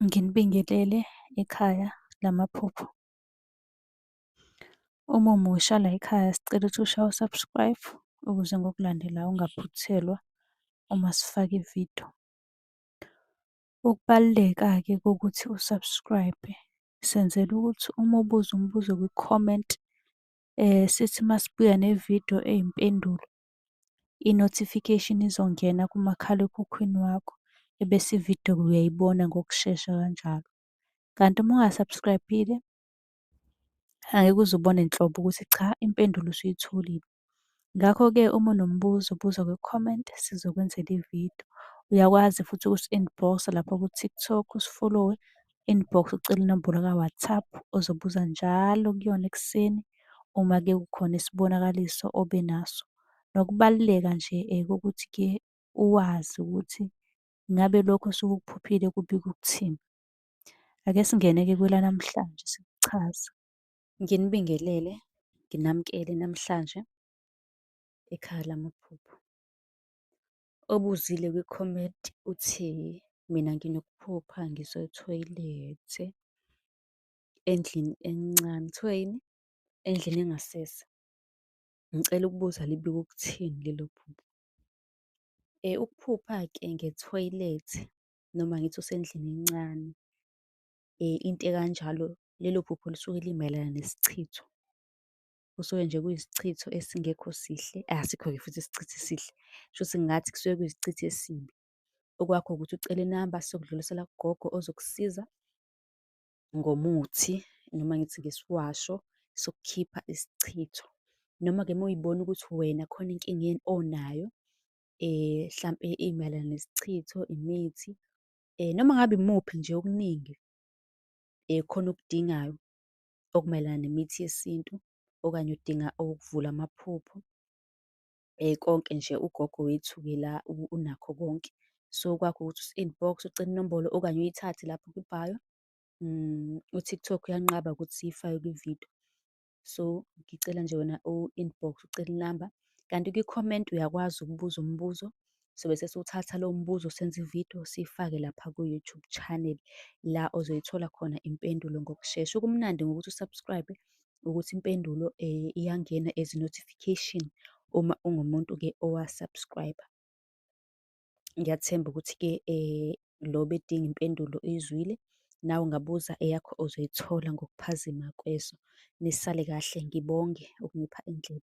Nginibingelele ekhaya lamaphupho. Uma umusha layikhaya sicela ukuthi ushaye u-subscribe ukuze ngokulandelayo ungaphuthelwa uma sifaka ividiyo. Ukubaluleka-ke kokuthi u-subscribe-e, senzela ukuthi uma ubuza umbuzo kwi-comment, sithi uma sibuya nevidiyo eyimpendulo, i-notification izongena kumakhalekhukhwini wakho, ebese ividiyo uyayibona ngokushesha kanjalo. Kanti uma unga-subscribe-ile, angeke uze ubone nhlobo ukuthi cha impendulo usuyitholile. Ngakho-ke uma unombuzo buza kwi-comment sizokwenzela ividiyo. Uyakwazi futhi ukusi-inbox-a lapha ku-TikTok usifolowe, inbox ucele inombolo ka-WhatsApp ozobuza njalo kuyona ekuseni uma-ke kukhona isibonakaliso obe naso. Nokubaluleka nje kokuthi-ke uwazi ukuthi ngabe lokhu osuke ukuphuphile kubika ukuthini. Ake singene-ke kwelanamhlanje sikuchaze. Nginibingelele, nginamukele namhlanje ekhaya lamaphupho. Obuzile kwi-comment uthi, mina nginokuphupha ngisethoyilethe endlini encane, kuthiwa yini? Endlini engasese. Ngicela ukubuza libika ukuthini lelo phupho? Ukuphupha-ke ngethoyilethi noma ngithi usendlini encane, into ekanjalo, lelo phupho lisuke limayelana nesichitho. Kusuke nje kuyisichitho esingekho sihle, asikho-ke futhi isichitho esihle, shuthi ngingathi kusuke kuyisichitho esibi. Okwakho ukuthi ucele inamba sokudlulisela kugogo ozokusiza ngomuthi noma ngithi ngesiwasho sokukhipha isichitho. Noma-ke uma uy'bona ukuthi wena khona inkinga onayo hlampe emayelana nesichitho, imithi, noma ngabe imuphi nje okuningi khona okudingayo okumayelana nemithi yesintu, okanye udinga okokuvula amaphupho, konke nje ugogo wethu-ke la unakho konke. So, okwakho ukuthi usi-inbox-e ucele inombolo okanye uyithathe lapho kwi-bio. U-TikTok uyanqaba ukuthi siyifake kwividiyo. So, ngicela nje wena u-inbox ucele inamba, kanti kwi-comment uyakwazi ukubuza umbuzo, sobe sesiwuthatha lowo mbuzo senze ividiyo siyifake lapha ku-YouTube channel, la ozoyithola khona impendulo ngokushesha. Okumnandi ngokuthi u-subscribe-e ukuthi impendulo iyangena as i-notification uma ungumuntu-ke owa-subscribe-a. Ngiyathemba ukuthi-ke lo obedinga impendulo uyizwile, nawe ungabuza eyakho uzoyithola ngokuphazima kweso. Nisale kahle, ngibonge ukungipha indlebe.